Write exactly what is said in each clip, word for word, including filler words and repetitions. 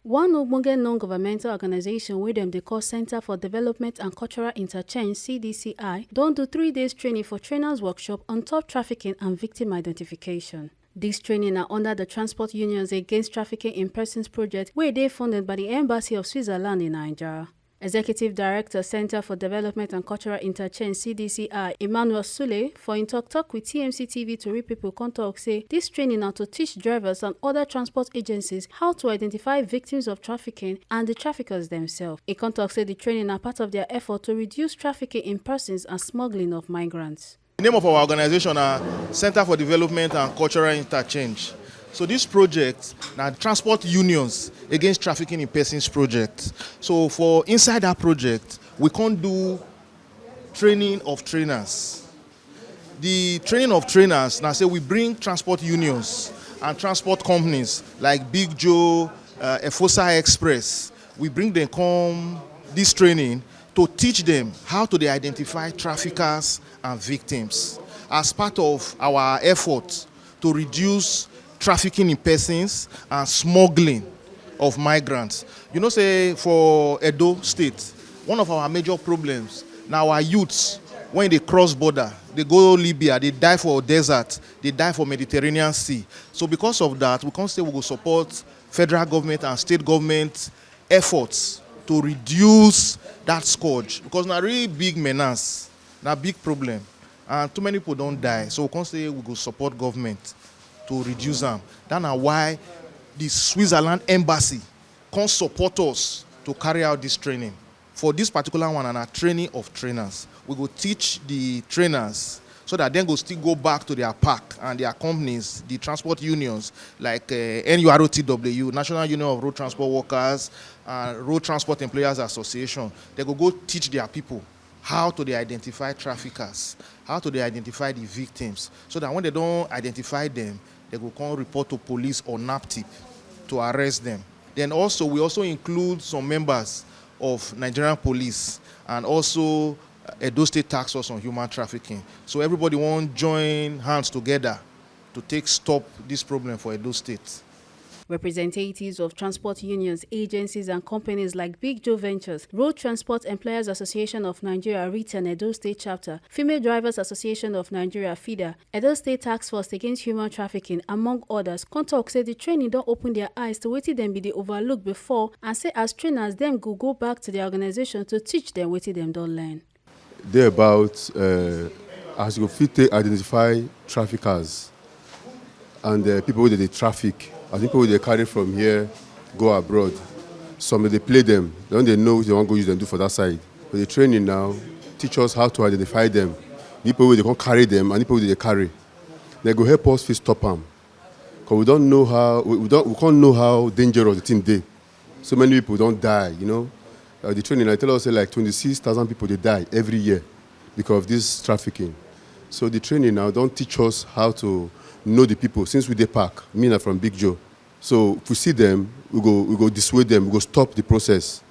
One ogbonge non-governmental organization wey dem dey call Center for Development and Cultural Interchange, C D C I, don do three days training for trainers workshop on top trafficking and victim identification. Dis training na under the Transport Unions Against Trafficking in Persons project wey dey funded by the Embassy of Switzerland in Naija. Executive Director, Center for Development and Cultural Interchange, C D C I, Emmanuel Sule, for im talk talk with T M C T V tori people come talk say this training na to teach drivers and other transport agencies how to identify victims of trafficking and the traffickers themselves. He come talk say the training na part of their effort to reduce trafficking in persons and smuggling of migrants. The name of our organization na Center for Development and Cultural Interchange. So this project na Transport Unions Against Trafficking in Persons project. So for inside that project, we come do training of trainers. The training of trainers na say we bring transport unions and transport companies like Big Joe, uh, Efosa Express. We bring them come this training to teach them how to dey identify traffickers and victims as part of our effort to reduce trafficking in persons and smuggling of migrants. You know say for Edo State, one of our major problems na our youths, when they cross border, they go Libya, they die for desert, they die for Mediterranean Sea. So because of that, we come say we go support federal government and state government efforts to reduce that scourge, because na really big menace, na big problem, and too many people don die. So we come say we go support government to reduce am. That na why the Switzerland embassy come support us to carry out this training. For this particular one, na training of trainers. We go teach the trainers so that dem go still go back to their park and their companies, the transport unions like uh, N U R O T W, National Union of Road Transport Workers, and Road Transport Employers Association. They go go teach their people how to dey identify traffickers, how to dey identify the victims, so that when they don identify them, they go come report to police or naptip to arrest them. Then also, we also include some members of Nigerian police and also Edo State Task Force on Human Trafficking. So everybody wan join hands together to take stop this problem for Edo State. Representatives of transport unions, agencies, and companies like Big Joe Ventures, Road Transport Employers Association of Nigeria, RITA, and Edo State Chapter, Female Drivers Association of Nigeria, FIDA, Edo State Task Force Against Human Trafficking, among others, come talk say the training don open their eyes to wetin dem bin dey overlook before, and say as trainers, dem go go back to their organization to teach them wetin dem don learn. Dey about uh, as you go fit take identify traffickers and uh, people wey dey dey traffic, as people wey dey carry from here go abroad. Some dey play them, they don dey know wetin they wan go use them do for that side. But the training now teach us how to identify them, the people wey dey come carry them and the people wey dey carry. They go help us fit stop am, because we don know how we, we don we can't know how dangerous the thing dey. So many people don die, you know. Uh, the training, I tell us say like twenty-six thousand people dey die every year because of this trafficking. So the training now don teach us how to know the people since we dey park. Me na from Big Joe. So if we see them, we go we go dissuade them, we go stop the process.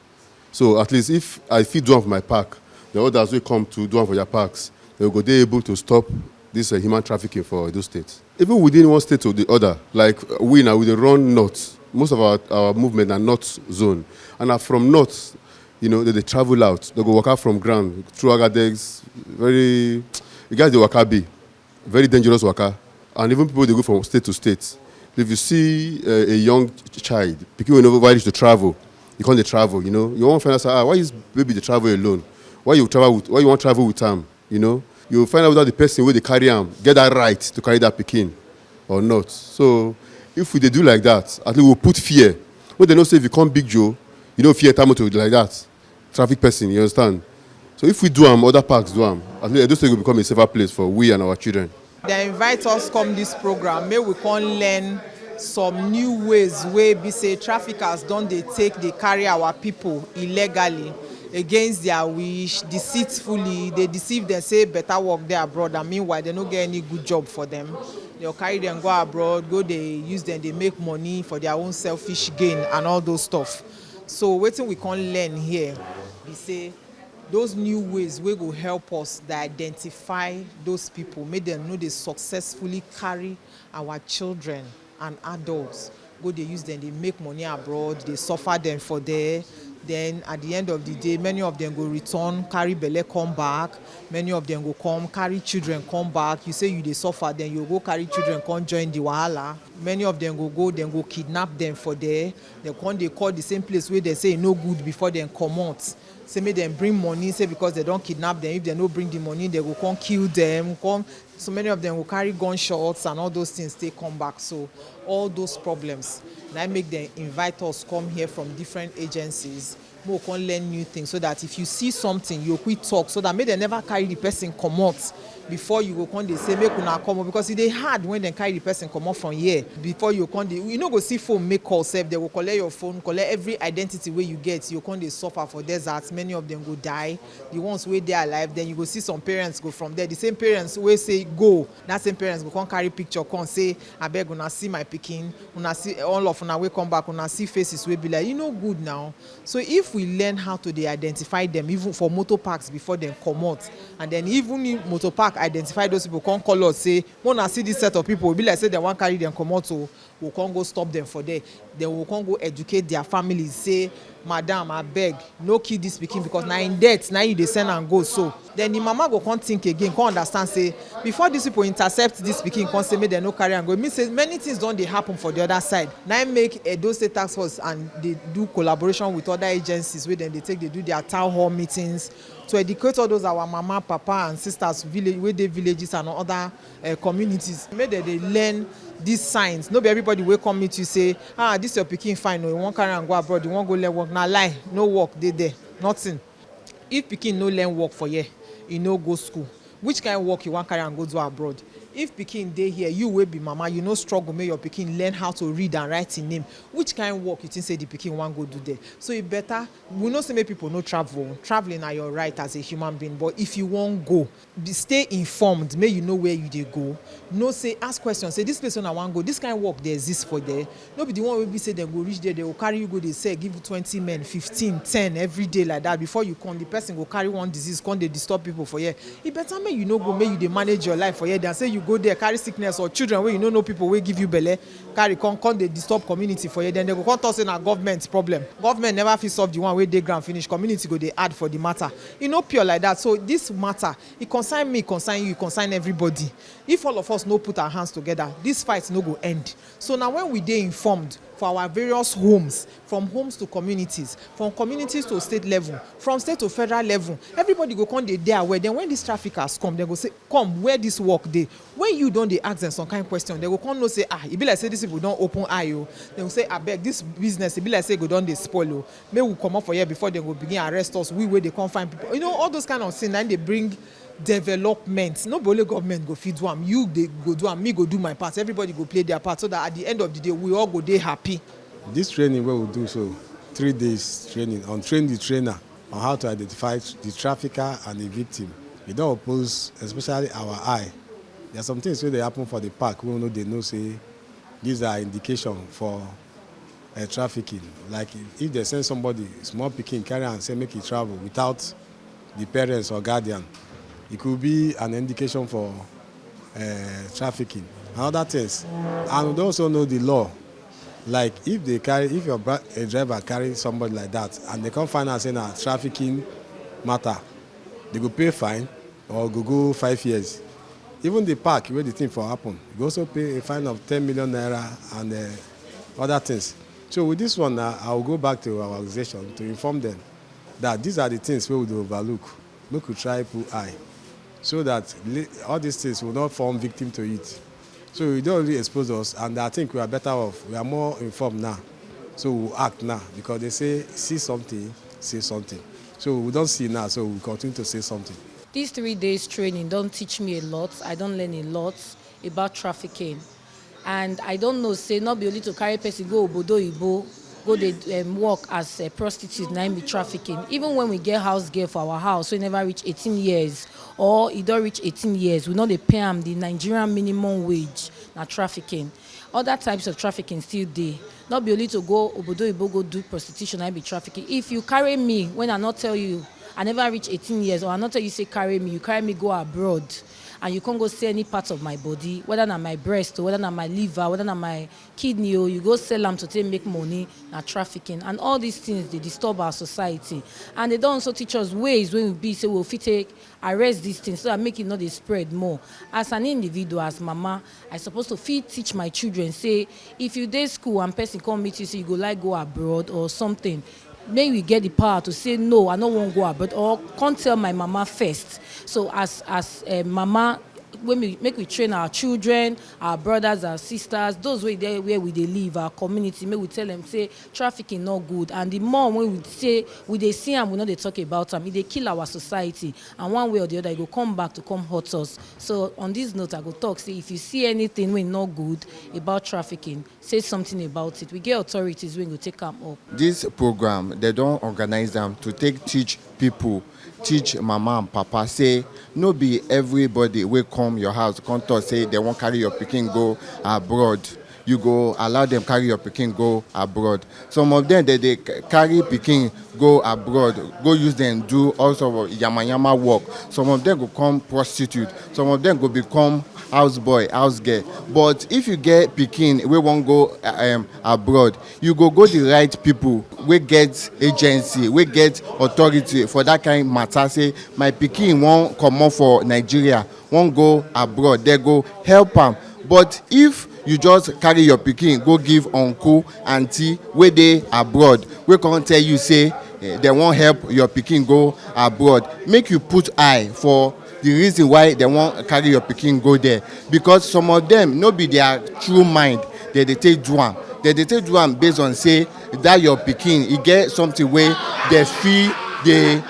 So at least if I fit do am for my park, the others wey come to do am for their parks, they go dey able to stop this uh, human trafficking for Edo State. Even within one state or the other, like uh, we now, we dey run north. Most of our, our movement na north zone. And na from north, you know, they dey travel out. They go waka from ground through Agadegs. Very, the guys dey waka be very dangerous waka. And even people dey go from state to state. If you see uh, a young ch- child, pikin wey never ready to travel, you come dey travel, you know. You wan find out say, ah, why this baby dey travel alone? Why you travel with, why you wan travel with am? You know, you find out whether the person wey dey carry am get that right to carry that pikin or not. So if we dey do like that, at least we put fear. When they know say if you come Big Joe, you no fear enter motor like that. Traffic person, you understand? So if we do am, other parks do am. At least Edo State go become a safer place for we and our children. They invite us come this program, make we come learn some new ways wey be say traffickers don dey take dey carry our people illegally, against their wish, deceitfully. They deceive them say better work dey abroad, and meanwhile they no get any good job for them. They'll carry them go abroad, go dey use them, dey make money for their own selfish gain and all those stuff. So wetin we come learn here be say those new ways wey go help us dey identify those people, make dem no dey successfully carry our children and adults Go dey use dem dey make money abroad, dey suffer dem for there. Then at the end of the day, many of them go return, carry belle come back. Many of them go come, carry children come back. You say you dey suffer, then you go carry children come join the wahala. Many of them go go, dem go kidnap them for there. Dem come dey call the same place wey dem say e no good before dem comot. Say make dem bring money, say because dem don kidnap them, if dem no bring the money, dem go come kill them. Come, so many of them go carry gunshots and all those things take come back. So all those problems na im make dem invite us come here from different agencies. Make we come learn new things, so that if you see something, you quick talk, so that make dem never carry the person comot before you go come dey say make una come o, because e dey hard when dem carry the person comot from here. Before you come dey, you no go see phone make call sef, dem go collect your phone, collect every identity wey you get. You come dey suffer for desert, many of them go die. The ones wey dey alive, then you go see some parents go from there. The same parents wey say go, that same parents go come carry picture come say, "Abeg, una see my pikin, una see, all of una wey come back, una see faces wey be like," e no good now. So if we learn how to dey identify them, even for motor parks before dem comot, and then even if motor park identify those people, come call us say, "Make una see this set of people," e be like say dem wan carry them comot o, we come go stop them for there. Then we come go educate their families, say, "Madam, abeg, no kill this pikin, because na im death na you dey send am go." So then the mama go come think again, come understand say before these people intercept this pikin, come say make dem no carry am go, e mean say many things don dey happen for the other side. Na im make Edo State Task Force and dey do collaboration with other agencies wey dem dey take dey do their town hall meetings to educate all those our mama, papa and sisters village wey dey villages and other uh, communities. Make dem dey learn these signs. No be everybody wey come meet you say, "Ah, this your pikin fine o, you wan carry am go abroad, you wan go learn work." Na lie, no work dey there, nothing. If pikin no learn work for here, e no go school, which kind work you wan carry am go do abroad? If pikin dey here, you wey be mama, you no struggle make your pikin learn how to read and write im name, which kind work you think say the pikin wan go do there? So e better, we know say make people no travel, traveling na your right as a human being, but if you wan go, be, stay informed, make you know where you dey go. Know say, ask questions, say, "This place wey I wan go, this kind work dey exist for there?" No be the one wey be say dem go reach there, dem go carry you go dey sell, give you twenty men, fifteen, ten every day like that. Before you come, the person go carry one disease, come dey disturb people for here. E better make you no go, make you dey manage your life for here than say you go there, carry sickness or children wey you no know people wey give you belle, carry come, come dey disturb community for here. Then dem go come talk say na government problem. Government never fit solve the one wey dey ground finish. Community go dey add for the matter. E no pure like that. So this matter, e concern me, e concern you, e concern everybody. If all of us no put our hands together, this fight no go end. So na when we dey informed for our various homes, from homes to communities, from communities to state level, from state to federal level, everybody go come dey there. Well, then when these traffickers come, dem go say, "Come, where this work dey?" When you don dey ask them some kind question, dem go come know say, "Ah, e be like say these people don open eye o." Dem go say, "Abeg, this business, e be like say e go don dey spoil o. Make we comot for here before dem go begin arrest us, we wey dey come find people." You know, all those kind of things na im dey bring development. No be only government go fit do am, you dey go do am, me go do my part, everybody go play their part, so that at the end of the day, we all go dey happy. This training wey we do so, three days training on train the trainer on how to identify the trafficker and the victim. E don oppose especially our eye. There are some things wey dey happen for the park wey we no dey know say these are indication for uh, trafficking. Like if they send somebody, small pikin, carry and say make he travel without the parents or guardian, it could be an indication for uh, trafficking and other things. And we also know the law. Like if they carry, if your bra- a driver carry somebody like that, and they come find out say na trafficking matter, they go pay fine or go go five years. Even the park where the thing for happen, you go also pay a fine of ten million naira and uh, other things. So with this one now, I will go back to our organization to inform them that these are the things we will overlook. Make we try put eye so that all these things will not form victim to it. So you don't really expose us, and I think we are better off. We are more informed now. So we will act now because they say, "See something, say something." So we don't see now, so we continue to say something. These three days training don't teach me a lot. I don't learn a lot about trafficking. And I don't know say not be only to carry person go obodo oyibo, go dey um, work as a prostitute, na im be trafficking. Even when we get house girl for our house, we never reach eighteen years, or e don reach eighteen years, we no dey pay am the Nigerian minimum wage, na trafficking. Other types of trafficking still dey. Not be only to go obodo oyibo go do prostitution, na im be trafficking. If you carry me when I not tell you, I never reach eighteen years, or I not tell you say carry me, you carry me go abroad, And you can't go see any part of my body, whether na my breast or whether na my liver, whether na my kidney, or you go sell am to take make money, na trafficking. And all these things, they disturb our society. And they don't also teach us ways when we be say we'll fit take arrest these things so that make it not dey spread more. As an individual, as mama, I supposed to fit teach my children, say, if you dey school and person come meet you, say you go like go abroad or something, make we get the power to say, "No, I no wan go abroad," or come tell my mama first. So as as uh, mama, when we make we train our children, our brothers, our sisters, those way there where we dey live, our community, make we tell them say trafficking not good. And the more when we say we dey see am, we no dey talk about am, e dey kill our society. And one way or the other, e go come back to come hurt us. So on this note, I go talk say, if you see anything wey not good about trafficking, say something about it. We get authorities wey go take am up. This program, they don't organize them to take teach people, teach mama and papa, say no be everybody wey come your house come talk say they wan carry your pikin go abroad, you go allow them carry your pikin go abroad. Some of them, they dey c- carry pikin go abroad, go use them do all sort of yama yama work. Some of them go come prostitute. Some of them go become house boy, house girl. But if you get pikin wey wan go uh, um, abroad, you go go the right people wey get agency, wey get authority for that kind matter. Say my pikin wan comot for Nigeria, wan go abroad, they go help am. But if you just carry your pikin go give uncle, aunty wey dey abroad, wey come tell you say eh, they wan help your pikin go abroad, make you put eye for the reason why they wan carry your pikin go there. Because some of them no be their true mind, they dey take do am. They dey take do am based on say that your pikin, e get something wey they feel they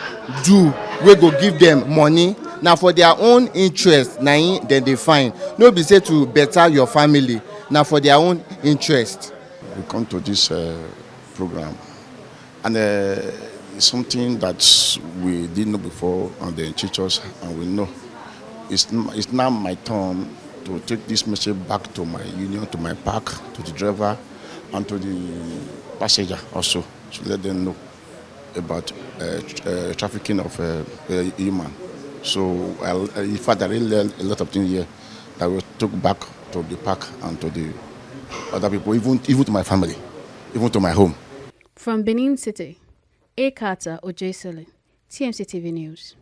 do, wey go give them money. Na for their own interest na im dem dey find. No be say to better your family, na for their own interest. We come to this uh, program, and uh, it's something that we didn't know before, and they teach us, and we know. It's, n- it's now my turn to take this message back to my union, to my park, to the driver, and to the passenger also, to let them know about uh, tr- uh, trafficking of uh, uh, human. So, I, in fact, I really learned a lot of things here that we took back to the park and to the other people, even even to my family, even to my home. From Benin City, A Carter Ojesele, T M C T V News.